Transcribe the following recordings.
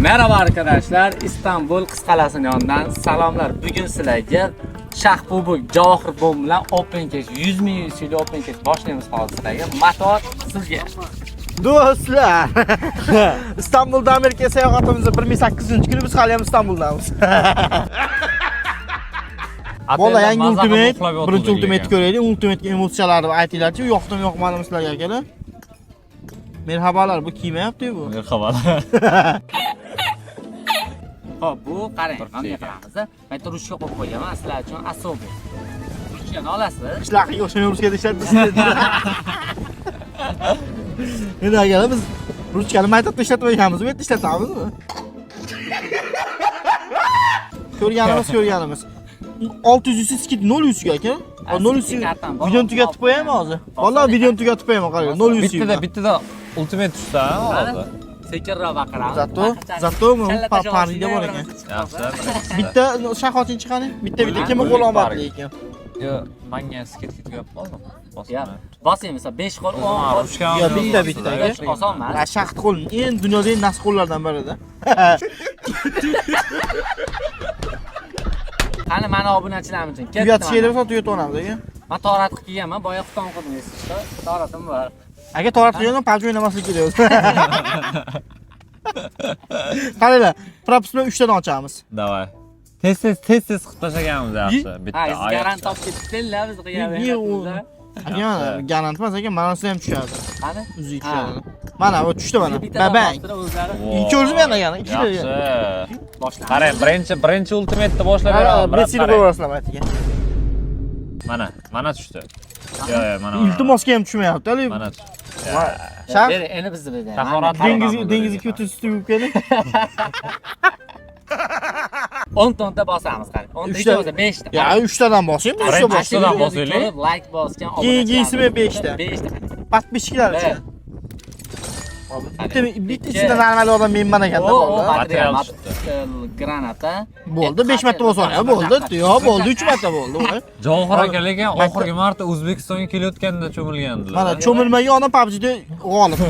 Merhaba arkadaşlar. İstanbul Qizqal'asinin yanından selamlar. Bugün sizlarga Shahbubuk Javohir bom bilan Open Case 100 ming UC'li Open Case boshlaymiz hozir sizlarga. Motor sizga. Do'stlar, İstanbul'da Amerika sayohatimizda 1008-kuni biz hali ham İstanbul'damiz. Bola yangi Ultimate, birinchi Ultimate ko'raylik. Ultimate emotsiyalarni aytinglarchi, yoqdimi yoqmadimi sizlarga akalar? Merhabalar, bu kiymayapti bu. Merhabalar. Xo'p, bu qarang, Bir qanday cheka. qilamiz? Men bitta ruchka qo'yib qo'yganman sizlar uchun asobi. Ruchkani olasiz. Qishloqqa o'xshamay ruchkada ishlatasiz. Endi akalar biz ruchkani maktabda ishlatmaganmiz, bu yerda ishlatamizmi? Ko'rganimiz, ko'rganimiz. 600 UC skid 0 UC aka. Ha, 0 skid UC kartam bor. videoni tugatib qo'yaymi hozir? Vallahi videoni tugatib qo'yaman, qarang, 0 UC. Bittada Ultimate tushsa Qani? hozir. Sekinroq baqiramiz. Zato, zato mu? Parida bor ekan. Yaxshi. Bitta shahotin chiqani, bitta bitta kimni qo'li omadli ekan. Yo, manga skid tugab qoldi. Ya, bosing misol 5 qo'l, 10 qo'l. Ruchkam. Yo, bitta bitta aka. Oson emas. Ha, shaxt qo'l eng dunyoda eng nas qo'llardan birida. Qani mani obunachilarim uchun. Ketdi. Tugatish kerak bo'lsa tugatib olamiz aka. Men torat qilib kelganman, boya xufton qildim esingizda. Toratim bor. Aka torat qilganda PUBG o'ynamaslik kerak o'zi. Qaranglar, propus bilan 3 tadan ochamiz. Давай. Tez tez tez tez qilib tashlaganimiz yaxshi. Bitta. Ha, siz garant topib ketdinglar biz qilgan Ni- ni u- mehnatimizni. Aka mana garant emas aka, mana ham tushadi. Qani? Uzi Ha. tushadi. Mana bu tushdi mana. Bittadan Babang. bostirib o'zlari Ikki o'zim ham aka, ikkita. Yaxshi. boshlanadi. Qarang, birinchi Ultimate'ni boshlab Mana beraman. Brat, Messini qarang. qo'yib yuborasizlar aka. Mana, mana tushdi. Yo, yo, mana. mana. Iltimosga ham tushmayapti hali. Mana tushdi. Shah Beri, endi bizni bizda. Tahorat dengiz Mana dengiz ikki o'ttiz yuvib keling. 10 tonta bosamiz qarang. 10 ta Uchta. bo'lsa 5 ta. Ya 3 tadan bosing, Qarang, uchta bosing. uchtadan bosaylik. Like bosgan Keyingisi beshta. 5 ta. Подписчикlar uchun. Bitta bitta ichida normal odam menman ekanda O, bo'ldi. material Material granata. Bo'ldi, 5 marta bosib olgan, bo'ldi. Yo, bo'ldi, 3 marta bo'ldi. voy. Javohir aka lekin Maktab- oxirgi marta O'zbekistonga kelayotganda cho'milgandilar. Mana cho'milmagan odam PUBG'da g'olib.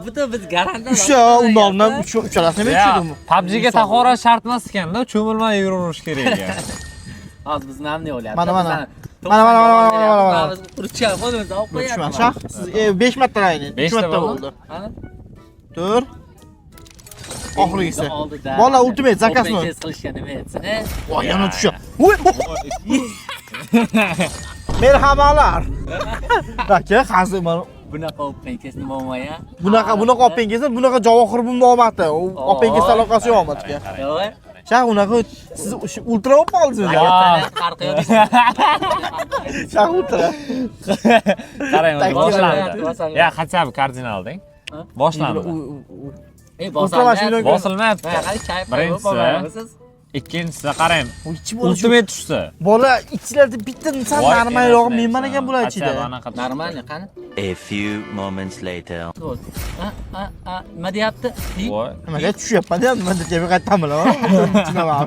Butun biz garantdan 3 ta undan oldin uchalasini men Ya, tushirdim. PUBG'ga tahorat shart emas ekanda, cho'milmay yuraverish kerak ekan. Hozir biz nima o'ylayapmiz? Mana, mana. Mana, mana, mana, mana, mana, mana. Biz ruchka qo'limizda olib Tushman qo'yapmiz. shah. Siz 5 marta ayni. 3 Beshta marta bo'ldi. bo'ldi. Qani? 4 Oxirgisi. Oldida. Bola ultimate zakaz Open mi? case qilishga nima etsin? e? Voy, yana tushdi. Voy. Merhabalar. Aka, hozir mana Bunaqa open case nima bo'lmagan? bunaqa bunaqa open kelsa, bunaqa javohir bunni omadi. U open case aloqasi yo'q omadga. Yo'q. Shah unaqa siz o'sha ultra bo'lib qoldingiz. Farqi yo'q. Shah ultra. Qarang, Tak, boshlandi. boshlandi. Ya, хотя бы kardinalding. Ha? Boshlandi. Ey, Ultra mashina Bosilmayapti. Qani kayf Birinchisi. Ikkinchisi qarang, Ichi bola shu- Ultimate tushsa. Bola ichlarida bitta sal Voy, normalrog'i enasini menman ekan bular Хотя бы ichida. anaqa tushdi. Normalni qani? A few moments later. A a a nima deyapti? Voy. Nimaga tushyapman deyapti, nima deb qayerdan bilaman? Tushunaman.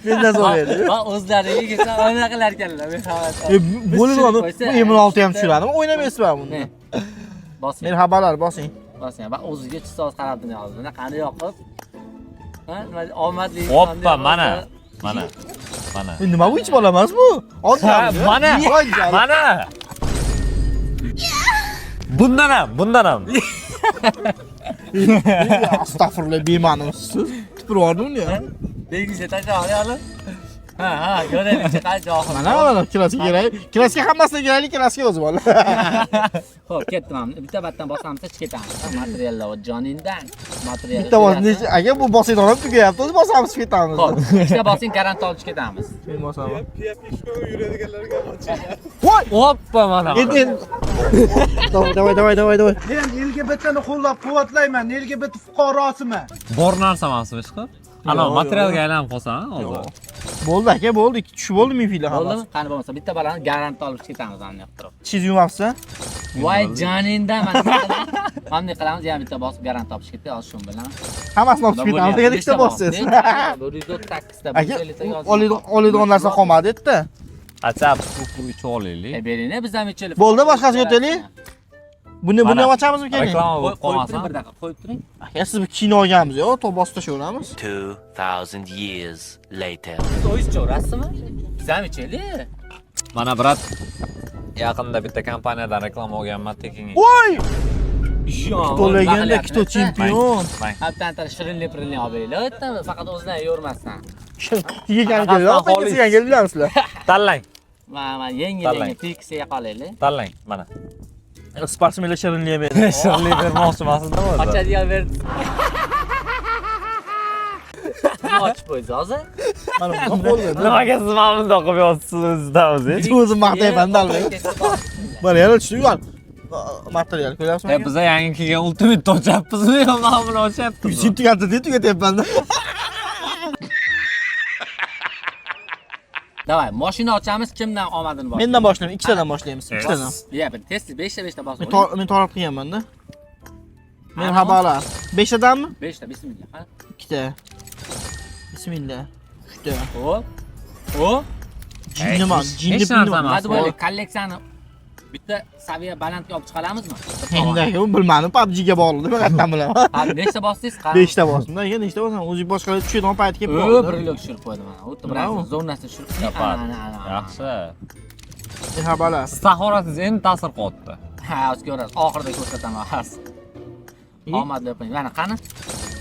Mendan so'raydi. Va o'zlariga kelsa nima qilar ekanlar? E, bo'ladi bu M16 ham tushiradimi? O'ynamaysizmi buni? Ne? Bosing. Merhabalar, bosing. Bosing. Va o'ziga tushsa qarab dunyo hozir. Buni qani yoqib? Ha, nima omadli. Oppa, mana. Mana. Mana. E, nima bu hech bola emas bu? Oddiy. Ha, mana. Mana. Bundan ham, bundan ham. Astag'firullah, bema'nimsiz. Tupurib yubordim uni ham. Dengizga tashlab olib. Ha, ha, ko'raylik, qani johil. Mana mana kraska kerak. Kraska hammasiga kerakli kraska o'zi bola. Xo'p, ketdim mana. Bitta batdan bosamiz, chiqib ketamiz. Materiallar jonindan. Material. Bitta bos, necha aka bu bosadigan odam tugayapti, o'zi bosamiz ketamiz. Xo'p, ikkita bosing garant olib chiqib ketamiz. Men bosaman. Voy! Oppa, mana. Endi endi. Давай, давай, давай, давай, давай. Men LGBTni qo'llab-quvvatlayman, LGBT fuqarosiman. Bor narsa emasmi chiqib? Ana Yo'q, materialga aylanib qolsa, hozir. Bo'ldi aka, bo'ldi. Ikki tush bo'ldi ming fili Bo'ldimi? hammasi. Qani bo'lmasa bitta balani garant olib chiqib ketamiz mana yoqib turib. Chiz yumabsan. Voy jonindan mana. Mana bunday qilamiz, yana bitta bosib garant olib chiqib ketdik, hozir shu bilan. Hammasini olib chiqib ketamiz. Degan ikkita bossangiz. 138 ta, Aka, 150 ta oladigan narsa qolmadi yerda. Хотя бы pul ichib olaylik. E, bering, biz ham ichaylik. Bo'ldi, boshqasiga o'taylik. Buni ham ochamizmi keling? Reklama bo'lib Qo'yib turing qolmasin. bir daqiqa, qo'yib turing. Aka, siz bir kino olganmiz, yo, to'p bosib tashlayveramiz. 2000 years later. Siz o'zingiz ichaverasizmi? Biz ham ichaylik. Mana brat, yaqinda bitta kompaniyadan reklama olganman tekinga. Voy! Yo, Кто legenda, кто chempion. Hattan shirinlik pirinlik olib beringlar. Yerdan faqat o'zidan yormasdan. Yegan keldi, Xolis. yegan keldi bilamizlar. Tanlang, Mana yengil Tanlang. yengil tekisaga qolaylik. tanlang, mana. Sportsmenlar shirinlik yemaydi. Shirinlik bermoqchi emasizmi o'zi? Ochadigan ber. Nima ochib qo'ydi hozir? Mana bu qo'lda. Nimaga siz mana bundoq qilib yotibsiz o'zizdan o'zingiz? O'zim maqtayapman dalda. Mana yana tushdi yuvar. Material ko'ryapsizmi? E, biza yangi kelgan Ultimate ochyapmizmi yo mana buni ochyapmizmi? Yusib tugatdi, deydi, tugatyapman. Davay, mashina ochamiz, kimdan omadini bor. Mendan boshlaymiz, ikkitadan boshlaymiz, ikkitadan. Ya, bir test 5 ta 5 ta bosib. Men torab qilganman-da. Merhabalar. 5 tadanmi? 5 ta, bismillah. Ha? 2 ta. Bismillah. 3 ta. Hop. Hop. Jinniman, jinni hech narsa pinni. emas. Hadi bo'ldi, kolleksiyani bitta saviya balandga olib chiqaramizmi? Endi aka, bilmadim, PUBG ga bog'liq, nima qayerdan bilaman. Ha, nechta bosdingiz? Qani? 5 ta bosdim. Aka, nechta bosam? O'zi boshqalar tushadigan payt kelib Ö, qoldi. bir yil tushirib qo'ydi mana. O'tdi Bravo. biroz zo'r narsa tushirib. Yapar. Ana, ana, ana. Yaxshi. Merhabalar. Siz tahoratingiz endi ta'sir qilyapti. Ha, hozir ko'rasiz. Oxirida ko'rsataman hozir. Omadli o'ping. Mana qani?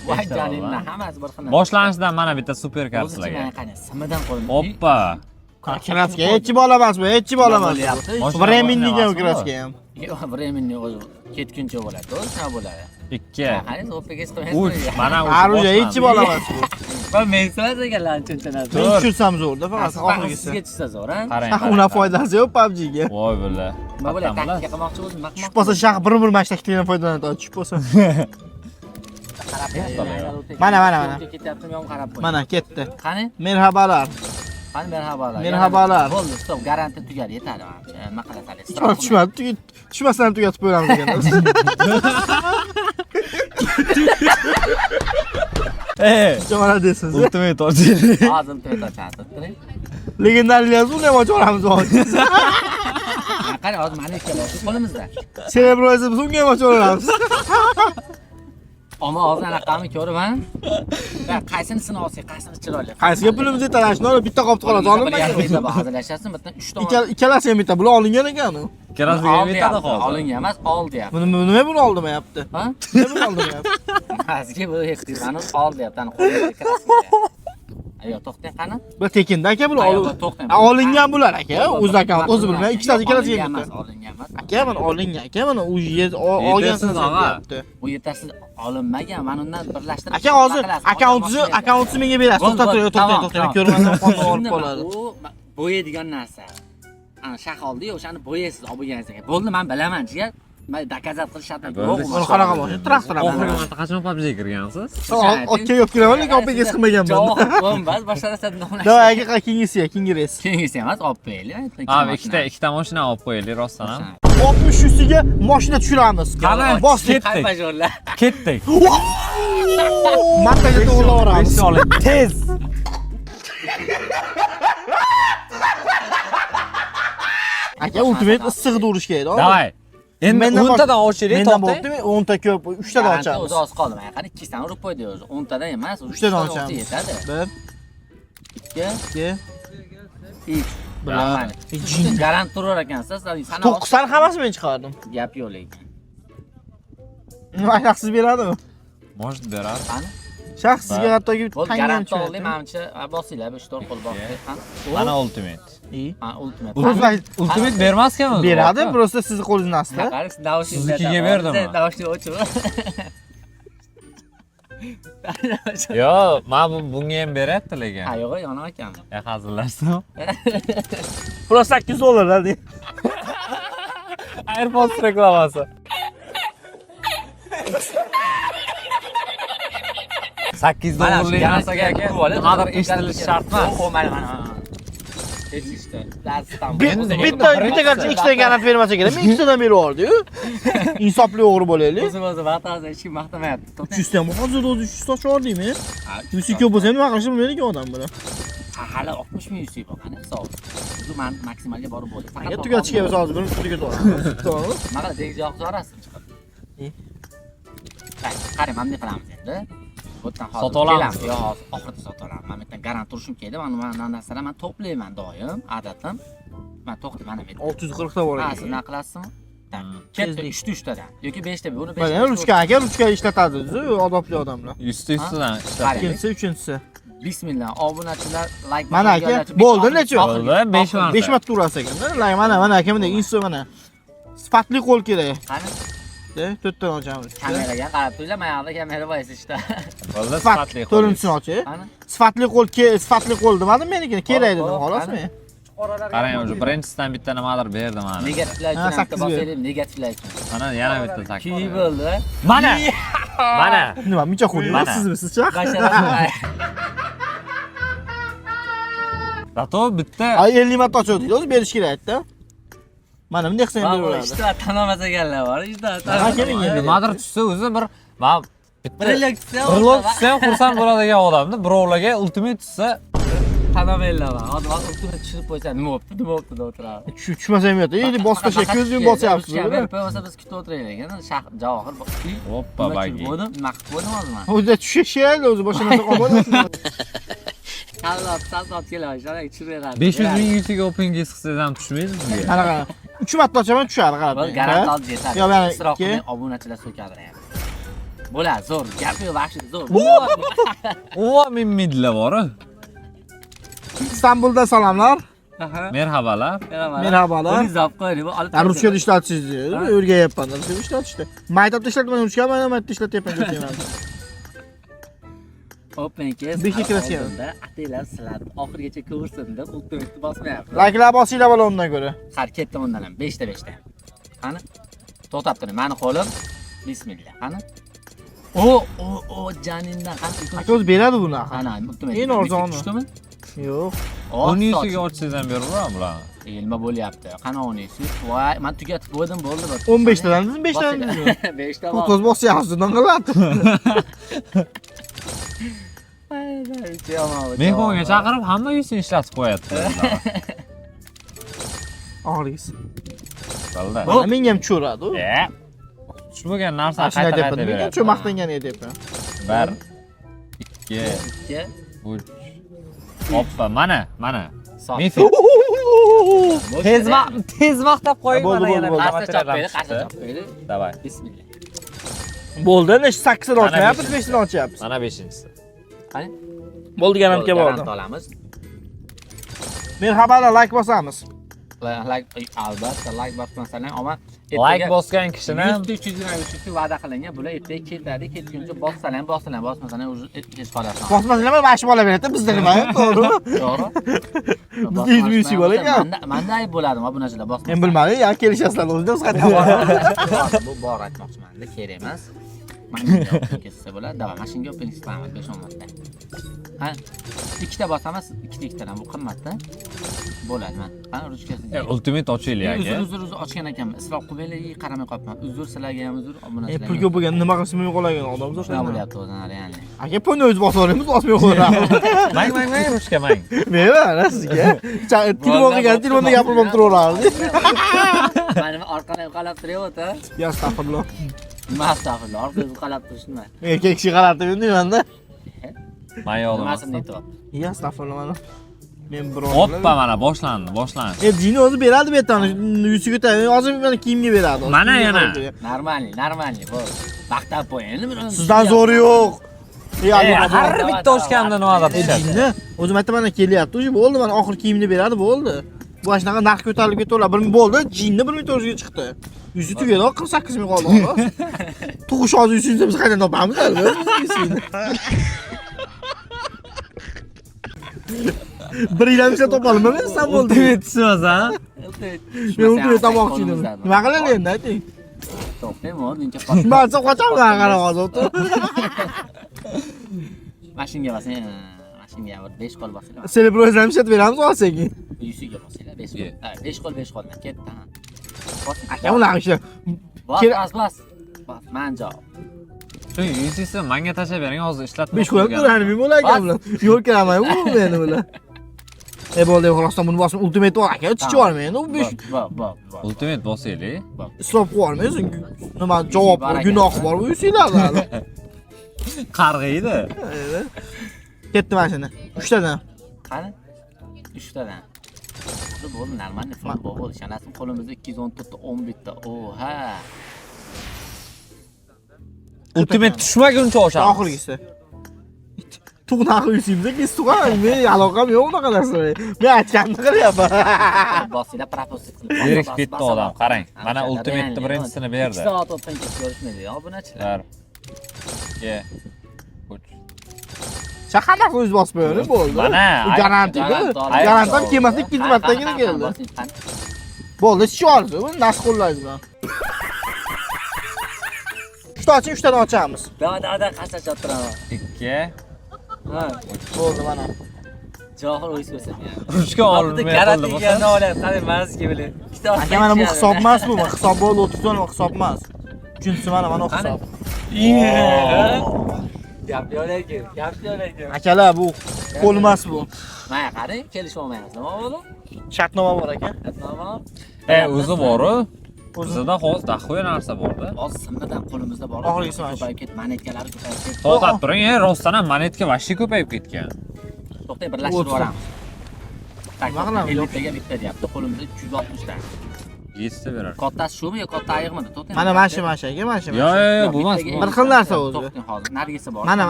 Voy Beshta joningdan bor, hammasi bir xil. Boshlanishidan mana bitta superkar O'zi sizlarga. mana qani, simidan qo'lim. Oppa. Kraska hech bola emas bu, hech bola emas. Bo'lyapti. Mashina Временный emasmi bu? kraska ham. Yo'q, временный o'zi ketguncha bo'ladi. To'g'ri, shunaqa bo'ladi. 2 Qarang, o'paga 3 mana o'sha Оружие hech bola emas bu. Va men emas ekanlar ancha narsa. Men tushirsam zo'rda, faqat oxirgisi. Sizga tushsa zo'r, ha? Qarang. Shah una foydasi yo'q PUBG ga. Voy billa. Nima bo'ladi? Taktika qilmoqchi o'zi, nima Tushib qolsa shah bir mana shu taktikadan foydalanadi, tushib qolsa. Qarab qo'ying. Mana, mana, mana. Ketyaptimi, yo'qmi qarab qo'ying. Mana ketdi. Qani? Merhabalar. Qani merhabalar. Merhabalar. Bo'ldi, stop, garantiya tugadi, yetadi manimcha. Nima qilasiz? Hech bola tushmadi. Tushmasdan ham tugatib qo'yamiz ekan. Ey, Jomala deysiz. Ultimate ochaylik. Hozir ultimate ochamiz. Turing. Legendariylar uni ham ochamiz hozir. Qarang, hozir mana ikkala oldi qo'limizda. Cerebro esa biz unga ham ochaveramiz. Omma hozir anaqani ko'rib, ha? Va qaysinisini olsak, qaysinisi chiroyli. Qaysiga pulimiz yetadi? Shuni olib bitta qolib qoladi, olinmagan. Bitta hazillashasiz, bitta 3 ta. Ikkalasi ham bitta, bular olingan ekan u. Ikkalasiga ham yetadi hozir. Olingan emas, ol deyapti. Buni nima buni oldimayapti? Ha? Nima buni oldimayapti? Hazga bu ehtimolni ol deyapti, ana qo'lida kirasiz. Ayo, to'xtang qani? Bu tekinda aka bular Ayo, olib. to'xtang. Ha, olingan bular aka, o'zi akkaunt, o'zi bilmayman. Ikkitasi ikkalasi Olingan ham emas, bitta. olingan emas. Aka, mana olingan aka, mana u yer olgansiz Yetarsiz og'a. deyapti. Bu yetarsiz olinmagan, mana undan birlashtirib. Aka hozir akkauntingizni menga berasiz. Bo'ldi, To'xtab turing, bo'ldi, to'xtang, tamom, to'xtang. tamom. Ko'rmasdan qonni olib Shunda qoladi. U bo'yaydigan narsa. Ana shah oldi-yu, o'shani bo'yaysiz olib bo'lganingizdan keyin. Bo'ldi, men bilaman, jigar. Men dokazat qilish shart Bo'ldi. yo'q. Buni qanaqa mashina? Traktor ham. Oxirgi marta qachon PUBG kirgansiz? Otga yo'q kiraman, lekin OPG qilmaganman. Javob bo'lmas, boshqa narsa nomlash. Davay aka, keyingisi, keyingi reys. Keyingisi emas, olib qo'yaylik. Ha, ikkita mashina olib qo'yaylik rostdan ham. 60 ustiga mashina tushiramiz. Qani? Bosdik. Ketdik. Qaypajorlar. Ketdik. Martaga to'g'rilaveramiz. Besh oling. Tez. Aka, ultimate issiqda urish kerak, to'g'rimi? Davay. Endi Mendan 10 tadan ochaylik, Mendan to'xtang. bo'ptimi? 10 ta ko'p, 3 tadan Garantiya ochamiz. o'zi oz qoldi. Mana qani ikkisidan urib qo'ydi o'zi. 10 tadan emas, 3 tadan ochamiz. Yetadi. 1 2 2 3 Bilan. Garant turar ekansiz. Sana 9 tani hammasini men chiqardim. gap yo'q lekin. Nima shaxsiz beradimi? Может berar. Qani? Shaxs sizga hattoki Bo'ldi, tangam garantiya oldik, tushadi. manimcha bosinglar, 3-4 qo'l bosdik. Qani? Mana Ultimate. Ha, ultimate. Ultimate bermaskanmi o'zi? Beradi, просто sizni qo'lingizdan asli. Qarang, naushniklarda. Siznikiga berdimi? Naushnik o'chib. Yo, men bunga ham beryapti lekin. Ha, yo'q, yonib ekan. Ya hazillashdim. Просто 8 dollar deydi. AirPods reklamasi. 8 Mana shu dollarlik narsaga aka nimadir eshitilishi shart emas. O, mana, mana. Eshitishdi. Darsdan. Bitta bitta qarshi ikkitadan garant bermasa kerak. Men ikkitadan berib yubordi-yu. Insofli o'g'ri bo'laylik. O'zi o'zi vaqt hech kim maqtamayapti. 300 ta ham hozir o'zi 300 ta ochib yubordingmi? 100 ko'p bo'lsa ham nima qilishni bilmaydi ekan odam bular. Hali 60 ming UC bor, qani hisob. Bu men maksimalga borib bo'ldi. Aka tugatishga biz hozir birinchi tugatib. To'g'rimi? Nima qiladi? Dengiz yoqib yuborasizmi chiqib? E? Qarang, mana bunday qilamiz endi. Bu yerdan hozir Sota olamiz. Yo'q, hozir oxirida sota olaman. Mana bu yerdan garant turishim kerak. Mana narsalar men to'playman doim, odatim. Men to'xta, mana bu yerda. 640 ta bor Ha, ekan. siz nima qilasizmi? Ketdi 3 ta 3 tadan yoki 5 ta, buni 5 Mana ruchka aka, ruchka ishlatadi o'zi, odobli odamlar. Usti ustidan ishlab. Qarang. Ikkinchisi, uchinchisi. Bismillah, obunachilar like Mana aka, bo'ldi necha? Bo'ldi, 5 marta. 5 marta urasiz ekanda. Like mana, mana aka bunday inso mana. Sifatli qo'l kerak. Qani 4 ta ochamiz. kameraga qarab turinglar, mana yoqda kamera bor ishda. Bo'ldi, Sifat sifatli qo'l. to'rtinchisini ochay. Qani? Sifatli qo'l, sifatli qo'l demadim menikini, kerak dedim, Hop, xolos qani? men. Qarang, o'sha birinchisidan bitta nimadir berdi mana. Negativlar Ha, uchun ham bitta sakkiz ber. bosaylik, negativlar uchun. Mana yana bitta 8. Kuyi bo'ldi. Mana. Mana. Nima, muncha qo'l Mana. sizmi, sizcha? Basharasi. Zato bitta Ay 50 marta ochdik, o'zi berish kerak-da. Mana bunday qilsam Mana bu beraveradi. ishda tanamas ekanlar bor, ishda. Ha, keling endi. nimadir tushsa o'zi bir men bitta Brillok tushsa, brillok tushsa ham xursand bo'ladigan odamda birovlarga ultimate tushsa tanamaylar bor. Hozir ultimate tushirib qo'ysa nima bo'pti, nima bo'pti deb o'tiradi. Tushmasa ham yo'q. Endi bosib tashlab ko'z yumib bosyapsiz. Berib qo'ymasa biz kutib o'tiraylik. Endi shah javohir Hoppa bagi. Qo'ydim, nima qilib qo'ydim hozir men? O'zi tushish kerak, o'zi boshqa narsa qolmadi. Sallab, sallab keladi, shunday tushiraveradi. 500 ming yuziga open case qilsangiz ham tushmaydi sizga. Mana qara. 3 marta ochaman tushadi, qarab. Bo'ldi, garant oldi yetadi. Yo'q, yana Isrof ikki. qilmang, obunachilar so'kadi ham. Bo'ladi, zo'r, gap yo'q, vahshiy zo'r. Umuman minmaydilar bor-u. Istanbuldan salomlar. Merhabalar. Merhabalar. Buni zap qo'ydi, bu olib. Ya ruchkada ishlatishingiz o'rganyapman, ruchkada ishlatishni. Maktabda ishlatmagan ruchka, mana maktabda ishlatyapman deyman. Open case. Besh ikkalasi ham. oldinda Ataylab sizlar oxirigacha ko'rsin deb ultimateni bosmayapti. Likelar bosinglar bola undan ko'ra. Har ketdim undan ham 5 ta 5 ta. Qani? To'xtab turing, mani qo'lim. Bismillah. Qani? O, o, o janindan qani? Aka o'zi beradi buni axir. Qani, ultimate. Eng arzoni. Tushdimi? Yo'q. 10 yuziga ochsangiz ham beraveradi bularni. Nima bo'lyapti? Qani 10 yuzi? Voy, men tugatib qo'ydim, bo'ldi. 15 tadan dedim, 5 tadan dedim. 5 ta bor. 9 bosyapsiz, undan qiladi. Mehmonga chaqirib hamma yuzini ishlatib qo'yapti. Oxirgisi. Bo'ldi. Mana menga ham tushiradi u. E. Tushmagan narsani Shuni qayta qayta aytyapman. Menga beradi. shu maqtangani aytyapman. 1 2 2 3 Hoppa, mana, mana. Sot. Mifik. Tez vaqt, tez vaqtlab qo'ying Bo'ldi, mana bo'ldi, yana bo'ldi. bitta Qarsa materiallar chopmaydi, qarsa chiqdi. chopmaydi. Davay. Bismillah. Bo'ldi, necha 8 ta Mana ochmayapmiz, beshinchisi. 5 ta ochyapmiz. Mana 5-inchisi. Qani? Bo'ldi, garantga Garant bordi. olamiz. Merhabalar, like bosamiz. Like albatta like bosmasalar ham, ammo Like bosgan kishini 100 323 va'da qilingan. Bular ertaga ketadi, ketguncha bossalar ham, bossalar ham, bosmasalar ham уже kech qolasan. Bosmasalar mana shu bola beradi, bizda nima, to'g'rimi? To'g'ri? Bizda 100 ming UC bor ekan. Manda ayb bo'ladimi obunachilar bosmasa? Men bilmadim, ya kelishasizlar o'zida o'zi qayerdan Bor, bu bor aytmoqchiman, kerak emas. Mana shunga ketsa bo'ladi. Davay, mana shunga open qilamiz 5-10 marta. Ha, ikkita bosamiz, ikkita ikkitadan bu qimmatda. Bo'ladi mana. Qani ruchkasi. Ultimate ochaylik Uzr, aka. uzr, uzr ochgan ekanman. Isrof qilmanglar, qaramay qolibman. Uzr sizlarga ham uzr, obunachilarga. Pul ko'p bo'lgan nima qilsa men qoladigan odam Shunaqa o'zi. bo'lyapti o'zi ya'ni. Aka pulni o'zi bosib olamiz, bosmay qo'yamiz. Mang, mang, mang, ruchka mang. Nima, sizga? Telefon qilgan, telefonda gapirib ham turaverardi. Mana orqadan qarab turyapti. Ya astag'firulloh. Nima astag'firulloh, orqadan qarab turish nima? Erkak kishi qarab turibdi-manda. Man yo'q. Nimasini aytyapti? Ya astag'firulloh mana. Men biror. Hoppa, mana boshlandi, boshlandi. Jini o'zi beradi bu yerdan, yuziga o'tadi. Hozir mana kiyimga beradi. Mana yana. Normalniy, normalniy, bo'ldi. Maqtab qo'ying. Endi Sizdan zo'ri yo'q. Har bitta ochganda nimadir tushadi. Jinni o'zim aytaman mana kelyapti. O'sha bo'ldi, mana oxir kiyimni beradi, bo'ldi. Bu mana shunaqa narx ko'tarilib ketaveradi. Bir bo'ldi, jinni 1400 ga chiqdi. Yuzi tugadi, 48 ming qoldi xolos. Tug'ish hozir yuzini biz qayerdan topamiz hali? Bir yil ham ishlab topolmayman, Istanbulda. Ultimate tushmasa, ha? Men ultimate topmoqchi edim. Nima qiladi endi ayting? To'xtang, bo'ldi, Tushmasa qochaman qarab hozir. Mashinga bosing, mashinga bir 5 qo'l bosinglar. Celebrate ham ishlatib beramiz hozir sekin. Yuziga bosinglar, 5 qo'l. 5 qo'l, 5 qo'ldan ketdi. Bosing. Aka unaqa ishlar. Bos, bos, bos. Bos, man javob. Shu yuzisi menga tashlab bering, hozir ishlatib. 5 qo'l ko'ranim bo'ladi aka bilan. Yo'l kiraman, u meni bilan. Bo'ldi, rostdan buni bosib ultimate bor aka, chichib yubormaydi. U 5 Bor, bor, bor. Ultimate bosaylik. Isrof qilib yubormaysiz. Nima javob bor, gunoh bor bu yusinglar. Qarg'iydi. Ketdi mana shuni. 3 tadan. Qani? 3 tadan. Bo'ldi, bo'ldi, нормальный futbol bo'ldi. Ishonasizmi, qo'limizda 214 ta 11 ta. Oha. Ultimate tushmaguncha oshamiz. Oxirgisi. Tug' narxi yusingizda kes tug'an, men aloqam yo'q unaqa narsalar. Men aytganimni qilyapman. Bosinglar, пропустить qilib. Zerikib ketdi odam, qarang. Mana ultimate'ni birinchisini berdi. 2 soat open case ko'rishmaydi ya obunachilar. Bir. Ikki. Uch. Shahar o'zi bosib qo'yadi, bo'ldi. Mana, U garanti. Garant ham kelmasa ikkinchi martagina keldi. Bosing, qani. Bo'ldi, chichib oldi. Buni nasib qo'llaydi bilan. Uchta oching, uchtadan ochamiz. Да, да, да, qancha choptiraman. Ikki. Ha, Bo'ldi mana. Johir o'yis ko'rsatyapti. Ruchka olmay Garanti qo'lda ekanini bo'lsa. olyapti. Qarang, mazga bilan. Ikkita Aka, mana bu hisob emas bu. Hisob bo'ldi, 30 so'm hisob emas. Uchinchisi mana Qani? hisob. Gap yo'q lekin, gap yo'q lekin. Akalar, bu qo'l emas bu. Mana qarang, kelishib olmaymiz. Nima bo'ldi? Shartnoma bor aka. Nima? O'zi bor-u. Bizda hozir дохуя narsa borda. Hozir simmadan qo'limizda bor. Oxirgisi mana shu. Ko'payib ketdi, monetkalari ko'payib ketdi. To'xtab turing, rostdan ham monetka вообще ko'payib ketgan. To'xtang, birlashtirib yuboramiz. Так, Nima qilamiz? 50 taga bitta deyapti. Qo'limizda 360 ta. Yettita berar. Kattasi shumi yo katta ayiqmidi? To'xtang. Mana shu, mana shu aka, mana shu. Yo, yo, yo, bu emas, bu Bir xil narsa o'zi. To'xtang hozir. Narigisi bor. Mana.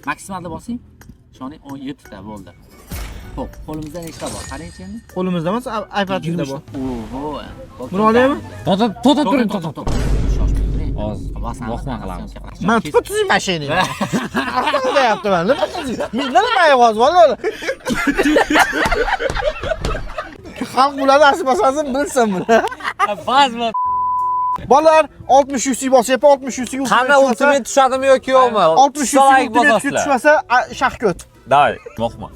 Maksimalda bosing. Ishoning, 17 ta bo'ldi. Xo'p, qo'limizda nechta bor? Qarangchi endi. Qo'limizda emas, iPad'da bor. Oho. Buni olaymi? To'xtab, to'xtab turing, to'xtab. To'xtab. Shoshmay turing. Hozir Bosamiz. vohma qilamiz. Mana tupa tuzing mashinani. Deyapti mana. Nima qilsiz? Men nima ayvoz bor? Xalq bularni asbasasini bilsin bular. Ba'zi Bolalar 60 UC bosyapti, 60 UC. Qani ultimate tushadimi yoki yo'qmi? 60 UC Like ultimate bosasizlar. tushmasa shahko't. Давай, vohma.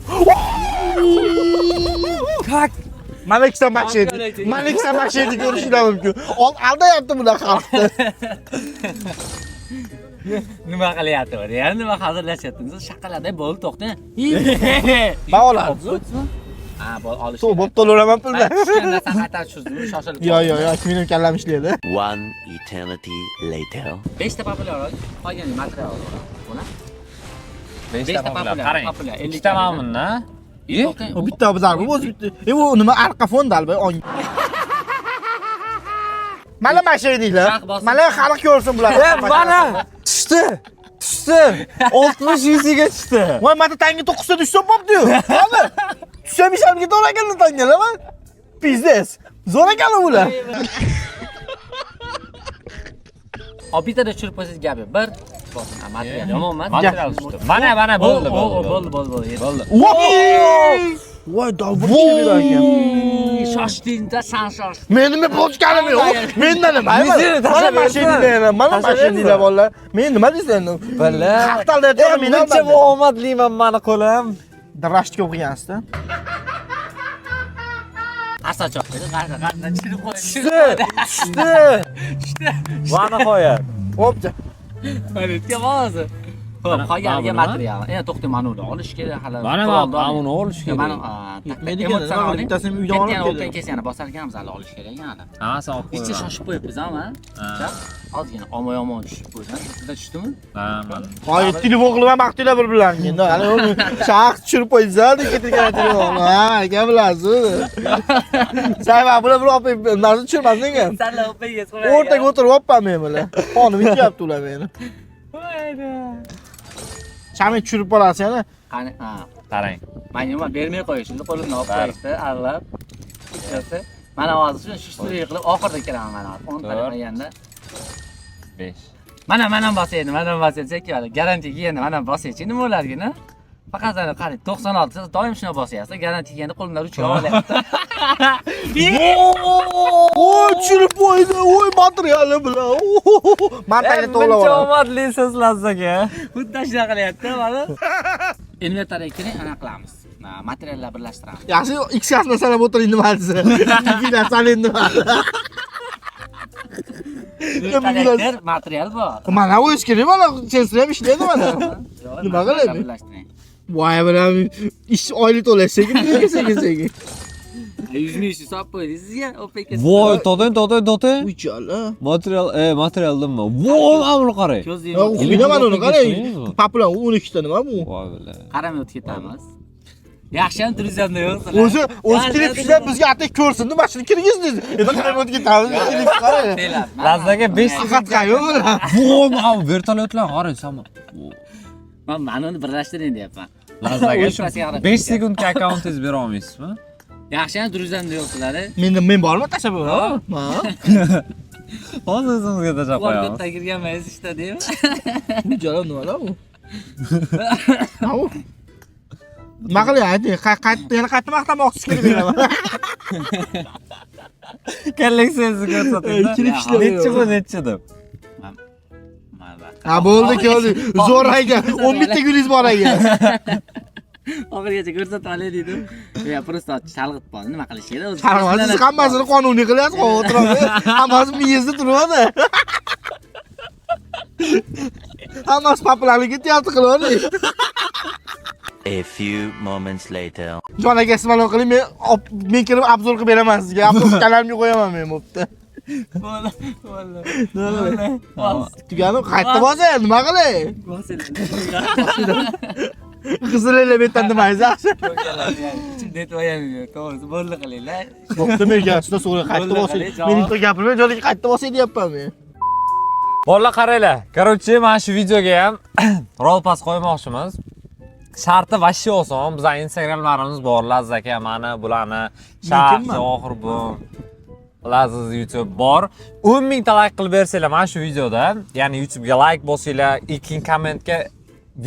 Как? Mana ikkita machete. Mana ikkita machete ko'rishinglar mumkin. Aldayapti bular xalqni. Nima qilyapti bu? Ya'ni nima hazillashyapti? Shaqalada bo'ldi, to'xtang. Man olamiz. Ha, bo'l olish. To'g'ri, bo'p to'layman pulni. Tushgan narsani qaytarib tushirdim, shoshilib. Yo, mening kallam ishlaydi. One eternity later. 5 ta populyar oldik, qolgani material olamiz. Bo'la? 5 Beshta ta populyar. populyar, Qarang. populyar, 50 Ikkita mana bundan. To'xtang. U bitta bizlar bu o'zi bitta. U nima arqa fon dalba ong. Mana mashinanglar. Shah bosib. Mana xalq ko'rsin bularni. Mana tushdi. Tushdi. 60 yuziga tushdi. Voy, mana tanga 9 ta tushsa bo'pti-yu. Qani? Tushsam isham ketaver ekan tangalar. Пиздец. Zo'r ekan ular. Hop, bittada tushirib qo'ysangiz gap yo'q. Bir bosing. Ha, material yomon emas. Material tushdi. Mana bo'ldi, bo'ldi. Bo'ldi, bo'ldi, bo'ldi. Bo'ldi. Voy, dalbir tushib ekan. Shoshdingda, san shoshding. Men nima bochkanim yo'q. Mendan nima? Yuzini Mana tashlab mashinanglar, mana Tashlab mashinanglar bolalar. Men nima deysan endi? Bala. Xalq aldayapti, meni Buncha aldayapti. omadliman mani qo'lim. Rashtka o'qigansiz-da. Qarsa chopdi. Qarsa, qarsa tushirib qo'y. Tushdi. Tushdi. Tushdi. Va nihoyat. Hopcha. Manetka hozir. Xo'p, Mana- qolganiga mana buni? material. Endi to'xtang, mana uni olish kerak hali. Mana Qurolni mana oling. buni olish kerak. Mana Yetmaydi ekan, nima qilib, bittasini uydan olib Ketgan keldim. o'pdan kelsa yana bosar ekanmiz, hali olish kerak ekan hali. Hammasini olib Ichi qo'yaman. shoshib qo'yibmiz ama. Ha. Ozgina omon yomon tushib qo'ydi. Sizda tushdimi? Ha, mana. Hoy, telefon qilib ham maqtanglar bir bilan. Endi hali uni shaxs tushirib qo'ysa, ketilgan telefon. Ha, aka bilasiz. Sayva bular bir olib narsa tushirmasin ekan. Sanlar o'pdan kelsa. O'rtaga o'tirib olibman men bular. Qonim ichyapti ular meni. Shami tushirib borasiz yana. Qani, ha. Qarang. Mana nima bermay qo'yish, endi qo'limdan olib qo'yishdi, aralab. Ikkitasi. Mana hozir shuni shushtirik qilib oxirida kelaman mana hozir. 10 ta To'rt. qilganda. 5. Mana bosaydi, mana bosaydi, chekka garantiya kelganda mana bosaychi, nima bo'larkin, a? Faqat ana qarang, 96 siz doim shuni bosyapsiz, garantiya kelganda qo'limdan ruchka olyapti. Oy, tushirib qo'ydi. Oy, materiali bilan. Man tanga to'g'lab Buncha olaman. omadlisiz Lazzaga. Xuddi shunaqa qilyapti, mana. Inventarga kiring, ana qilamiz. Materiallar birlashtiramiz. Yaxshi, X kasni sanab o'tiring nima desa. Bilan saling nima. Inventarga kir, material bor. Mana o'z kerak, mana sensor ham ishlaydi mana. Yo'q, Nima materiallar qilaylik? Birlashtiring. Voy bilan ish oylik to'lash sekin sekin sekin sekin. 100 ming hisob qo'ydi sizga open case. Voy, to'xtang, to'xtang, to'xtang. Uchala. Material, material nima? Voy, mana buni qarang. Ko'z Ya yumib o'qiyman uni qarang. O'qiymiz. Papulan 12 ta nima bu? Voy bilan. qaramay o'tib ketamiz. Yaxshi ham turizmda yo'qsizlar. O'zi klip ishlab bizga atak ko'rsin, nima shuni kirgizdingiz. Endi qarab o'tib ketamiz, klip qarang. Lazzaga 5 Haqiqatga yo'q bular. Voy, mana bu vertolyotlar qarang, samo. Man mana uni birlashtiring deyapman. Lazzaga shu O'zbasiga qarab 5 sekundga akkauntingiz bera olmaysizmi? Yaxshi ham turizmda yo'qsizlar. Menda men bormi tashlab qo'yaman? Ha. Hozir o'zimizga tashlab Ular qo'yamiz. katta kirganmaysiz ishda deymi? Uchala nimalar bu? Ha bu. Nima qiling, ayting, qayerda yana qayerda maqtamoqchisiz kelib beraman. Kolleksiyangizni ko'rsating. Klip ishlab. Nechi bu nechi deb. Ha bo'ldi, ko'rdik. Zo'r ekan. 11 ta gulingiz bor ekan. Oxirigacha ko'rsatib olay dedim. Ya просто chalg'itib qoldi. Nima qilish kerak o'zi? Qarang, siz hammasini qonuniy qilyapsiz, xavotir olmang. Hammasi miyangizda turadi. Hammasi papularga ketyapti qilavering. A few moments later. Jon aka siz malum qiling, men kirib обзор qilib beraman sizga. Обзор kanalimga qo'yaman men bo'pti. Bo'ldi, bo'ldi. Tugani qayerda bosay, nima qilay? Bosinglar. Qizillar bu yerdan nimangiz yaxshi? Ichimda aytib to'g'risi bo'ldi qilinglar. Bo'pti, men gapsizda so'ray, qayerda bosay? Men bitta gapirmay, jon aka qayerda bosay deyapman men. Bolalar qaranglar. Короче, mana shu videoga ham roll pass qo'ymoqchimiz. Sharti вообще oson. Bizning Instagramlarimiz bor. Lazza aka, mani, bularni, Shah, kimman? Javohir bu. Laziz YouTube bor. 10 ming ta like qilib bersanglar mana shu videoda, ya'ni YouTubega like bosinglar, ilkin kommentga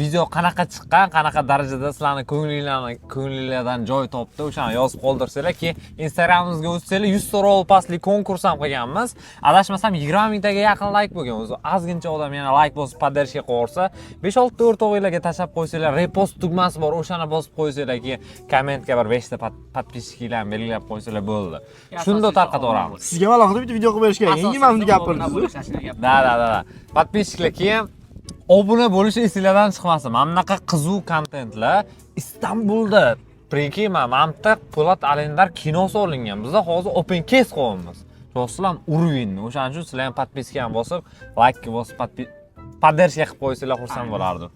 video qanaqa chiqqan, qanaqa darajada sizlarni ko'nglinglardan joy topdi, o'shani yozib qoldirsanglar, keyin Instagramimizga o'tsanglar, 100 ta roll passli konkurs ham qilganmiz. Adashmasam 20 mingtaga yaqin like bo'lgan. O'zi ozgincha odam yana like bosib поддержка qilsa, 5-6 ta o'rtog'inglarga tashlab qo'ysanglar, repost tugmasi bor, o'shani bosib qo'ysanglar, keyin kommentga bir 5 ta подписчик larni belgilab qo'ysanglar bo'ldi. Shunda tarqatib yuboramiz. Sizga ham alohida bitta video qilib berish kerak. Endi mana buni gapirdingiz. Да, да, да, да. Подписчик lar keyin obuna bo'lish esinglardan chiqmasin. Mana bunaqa qiziq kontentlar Istanbulda прикинь, mana bu yerda Po'lat Alemdar kinosi olingan. Bizda hozir open case qo'yamiz. Do'stlar, уровень ni. O'shaning uchun sizlar ham подписка ham bosib, like bosib, поддержка qilib qo'ysanglar xursand bo'lardim.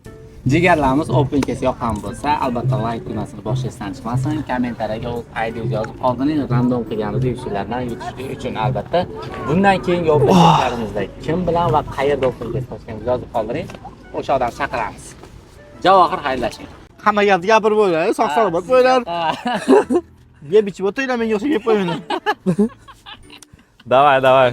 Jigarlarimiz open case yoqqan bo'lsa, albatta like tugmasini bosishdan chiqmasin, kommentariyaga o'z IDingizni yozib qoldiring, random qilganimizda yutushlardan yutish uchun albatta. Bundan keyingi open case'larimizda kim bilan va qayerda open case qilishganimizni yozib qoldiring, o'sha odamni chaqiramiz. Javohir xayrlashing. Hamma gapni gapirib bo'ldi, sog' salomat bo'linglar. Yeb ichib o'tiringlar, menga o'xshab yeb qo'ymanglar. Давай, давай.